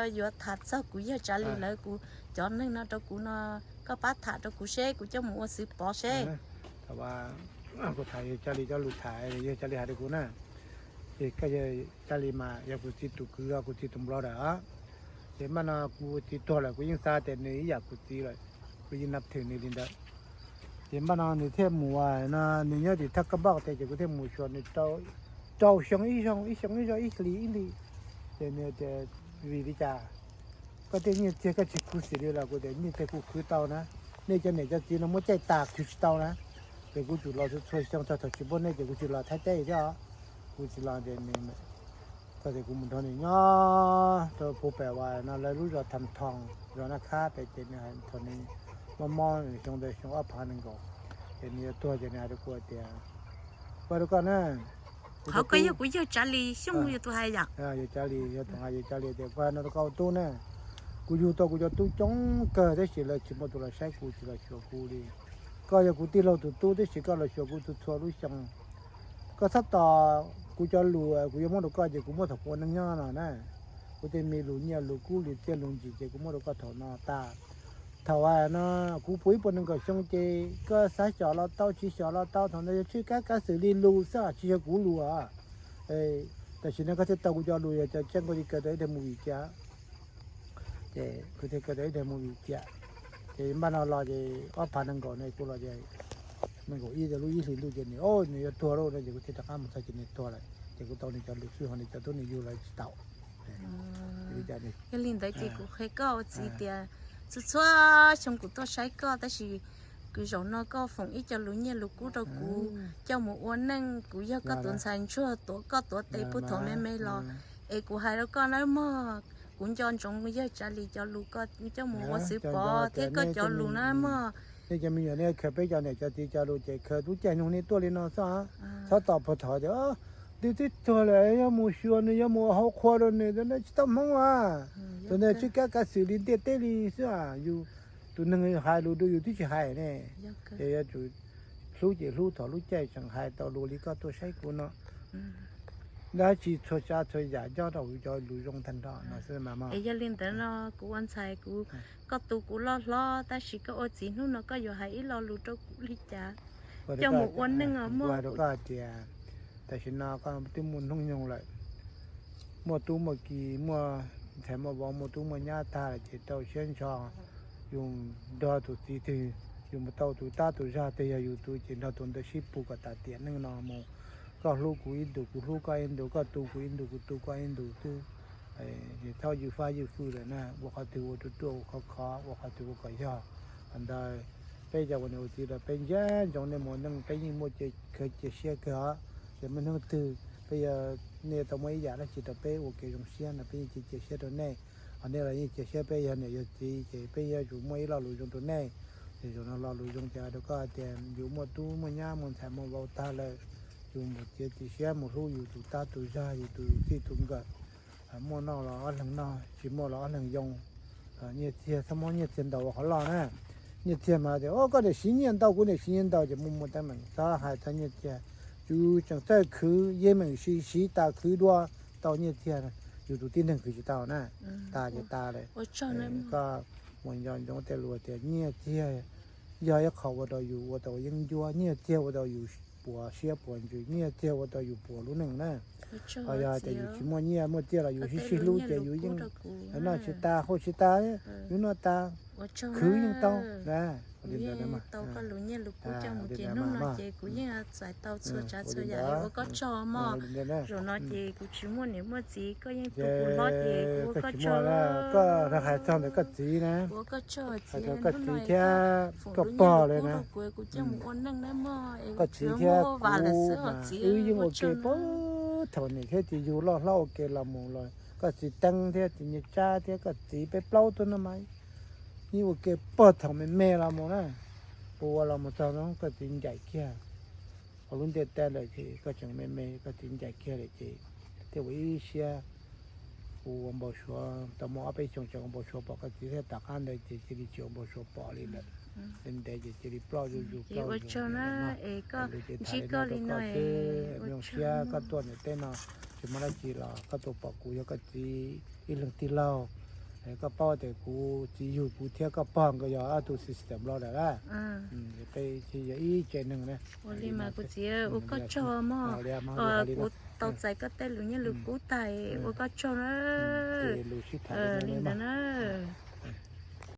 yuav tham txog kuv yawg Tsav Lis lawv, kuv cov neeg no rau kuv no, koj pab tham rau kuv seb kuv coj mus ua xwv pov seb. Kuv tham yawg Tsav Lis cov lus tham, yawg Tsav Lis hais rau kuv na. Ces koj yawg Tsav Lis mas yog kuv txiv tus kwv, kuv txiv tus nplo lawm. Ces mas no kuv txiv tuag lawm kuv yeej xav tias nws ib yam kuv txiv lawm, kuv yeej nab thwm nws li ntawd. Ces mas no nws thiaj mus, no nws nyob tim thaj kab npauj tias ces kuv thiaj mus xyuas nws rau xyoo ib xyoo, ib xyoo ib xyoo, ib hlis ib hlis. Ces nws tias vim li cas koj tej nyiaj txiag koj tsis khuv xim li los? Kuv tias nyiaj txiag kuv khwv tau na, nej cov niam cov txiv no muab caij tas khwv tsis tau na. Ces kuv tsum los txhua xyoo txog thaum tsis muaj nej ces kuv tsis los Thaib teb thiab os. Kuv tsis los ces nws, txog tias kuv mus nrog nws nyob rau puag pem uas no lawv lub zos Tham Thoos, zos Naj Khab pem, ces nws hais thaum nws mob mob xyoo ntawd xyoo ob phav nees nkaum, ces nws yuav tuag ces nws hais rau kuv tias, kuv hais rau koj na, qhov koj yog kuv yawg Tsav Lis Xyooj yog tus hais yom? Yawg Tsav Lis yog tus hais, yawg Tsav Lis tias kuv hais no rau koj ua tub na, kuv yug tau kuv cov tub coob kawg tab sis lawv tsis muaj tus los saib kuv, tsis los xyuas kuv li. Koj yog kuv tij laug tus tub tab sis koj los xyuas kuv txhua txhua lub xyoo. Koj txhob tos kuv cov lus kuv yuav muab rau koj ces kuv muab thaum kuv ua neej nyob no na. Kuv tej me lus nyiaj lus kub lus txiaj lus ntsig ces kuv muab rau koj thaum no tas. Thaum no kuv puv ib puas nees nkaum xyoo ces koj xav xyom los tau, tsis xyom los tau, thaum ntawd yog tswj kab kav xwm li lus xwb, tsis yog kuv lus os. Tam sim no koj thiaj tau kuv cov lus, yog cov tseeb koj thiaj kaw tau ib daig movie cia. Ces kuv thiaj kaw tau ib daig movie cia. Ces npaj no los ces ob phav nees nkaum ne kuv los ces nees nkaum ib lub ib hlis ntuj ces nws, nws yuav tuag lawm no ces kuv thiaj rov qab mus txog ces nws tuag lawm ces kuv tau nws cov lus xwb ho nws cov tub nws yug los tsis tau. Yog li ntawd ces kuv qhia koj ua txiv tias txhua txhua xyoo kuv tuaj saib koj tab sis kuv zaum no koj foom ib co lus nyiaj lus kub rau kuv coj mus ua neej, kuv yog koj tus ntxhais ntsuag tuav koj tuav tes puag thaum me me los. Es kuv hais rau koj nawb mog, kuv nco ntsoov yawg Tsav Lis cov lus koj coj mus ua xwv pov thiab koj cov lus na mog. Nej cov me nyuam nej khaws peb cov niam cov txiv cov lus ces khaws lub caij nyoog nej tuaj li no xwb. Txhob tos puag thaum tias twb twb tuag lawm yuav mus xyuas nws, yuav mus ua hauv qhua rau nws, tsis tau hmoov a. Tus ntawd tswj kab kav xwm li ntiaj teb li xwb. Yus tus neeg hais lus rau yus twb tsis hais ne. Ces yuav tsum hlub ces hlub thaum lub caij tseem hais tau lus li koj tuaj saib kuv no. Dab tsi txhua tsav txhua yam nyob rau hauv cov lus zoo tag nrho no xwb mas mog. Es yog li ntawd no kuv ua ntxhais kuv, koj tu kuv loj hlob tab sis koj ua txiv hnub no koj yuav hais ib lo lus rau kuv li cas coj mus ua neej os mog? Kuv hais rau koj hais tias tam sim no koj twb muaj hnub nyoog lawm, muaj tub muaj ki, muaj ntxhais muaj vauv, muaj tub muaj nyab tag lawm ces rau siab ntso. Yus nrog tus txiv twg, yus mus tau tus tab tus zag twg yog yus tus ces nrog tus ntawd sib pug kom tas tiam neej no mus. Koj hlub kuv ib ntus kuv hlub koj ib ntus, koj tu kuv ib ntus kuv tu koj ib ntus xwb. Txhob ywj fab ywj fwj lawm na, ua qhov twg ua ruaj ruaj, ua khov khov, ua qhov twg ua kom yog. Ntawd peb cov ua niam ua txiv los peb ntsia ntsoov nej mus neej peb yeej muaj khaws cia siab kawg os. Ces muaj hnub twg peb yog nej tau muaj ib yam dab tsi rau peb ua kev zoo siab no peb yeej cia cia siab rau nej. Ho nej los yeej cia siab peb yog niam yog txiv ces peb yuav tsum muaj ib lo lus zoo rau nej. Ces zaum no lo lus zoo ces hais rau koj hais tias yus muaj tub muaj nyab muaj ntxhais muaj vauv tag lawm, yus mus txiav txim siab mus hlub yus tus tab tus zag yus tus txij tus nkawm. Muaj noj los ob leeg noj, tsis muaj los ob leeg yoo. Nyiaj txiag txhob muab nyiaj txiag ntaus ua qhov loj na. Nyiaj txiag mas tias koj niam siv nyiaj ntau kuv niam siv nyiaj ntau ces muaj muaj teeb meem, txhob hais txog nyiaj txiag. Yus tseem txawj khwv yeej meem siv, siv tas khwv dua tau nyiaj txiag, yus tus tib neeg khwv tsis tau na. Tas ces tas lawm. Koj mus nco ntsoov tej lus tias nyiaj txiag yog ib qho ua rau yus ua tau yeeb ncuab, nyiaj txiag ua tau yus puas siab puas ntsws, nyiaj txiag ua tau yus puas lub neej na. Ho yog tias yus tsis muaj nyiaj muaj txiag los yus sib sib hlub ces yus yeej noj tsis tas haus tsis tas, yus noj tas khwv yeej tau na. Li ntawd na mas. Hnub no ces kuv yeej txais tau txhua tsav txhua yam, ua koj tsaug mog. Zaum no ces kuv tsis muaj niam muaj txiv, koj yeej tu kuv hlob ces kuv ua koj tsaug. Koj hais txog ntawm koj txiv na, ua koj tsaug txiv, koj txiv thiab koj pog lawm na. Kuv coj mus ua neej na mog, koj txiv thiab kuv mas wb yeej ua ke puag thaum niam thiab txiv yug loj hlob ua ke los mus los koj txiv Teeb thiab txiv Nyiaj Tsab thiab koj txiv peb plaub tug no mas yeej ua ke puag thaum me me los mus na. Ua ua los mus txog no koj txiv ncaim kiag hauv lub ntiaj teb lawm ces koj tseem me me koj txiv ncaim kiag lawm ces thiaj ua ib siab ua npau suav tau muaj ob peb xyoos tseem ua npau suav pom koj txiv thiab tom qab ntawd ces cia li tsis ua npau suav pom li lawm. Li ntev ces cia li ploj zuj zus ploj zuj zus na. Es lus ces tham li no rau koj xwb, zoo siab koj tuaj niam teb no tsis muaj dab tsi los koj tuaj pom kuv yog koj txiv ib leeg tij laug. Koj paub tias kuv txiv yug kuv thiab koj pog nkawd yog ob tug system los lawm a. Peb yog ib tsev neeg na. Ua li mas kuv txiv, ua koj tsaug mog. Kuv tau txais koj tej lus nyiaj lus kub tag, ua koj tsaug na. Li ntawd na.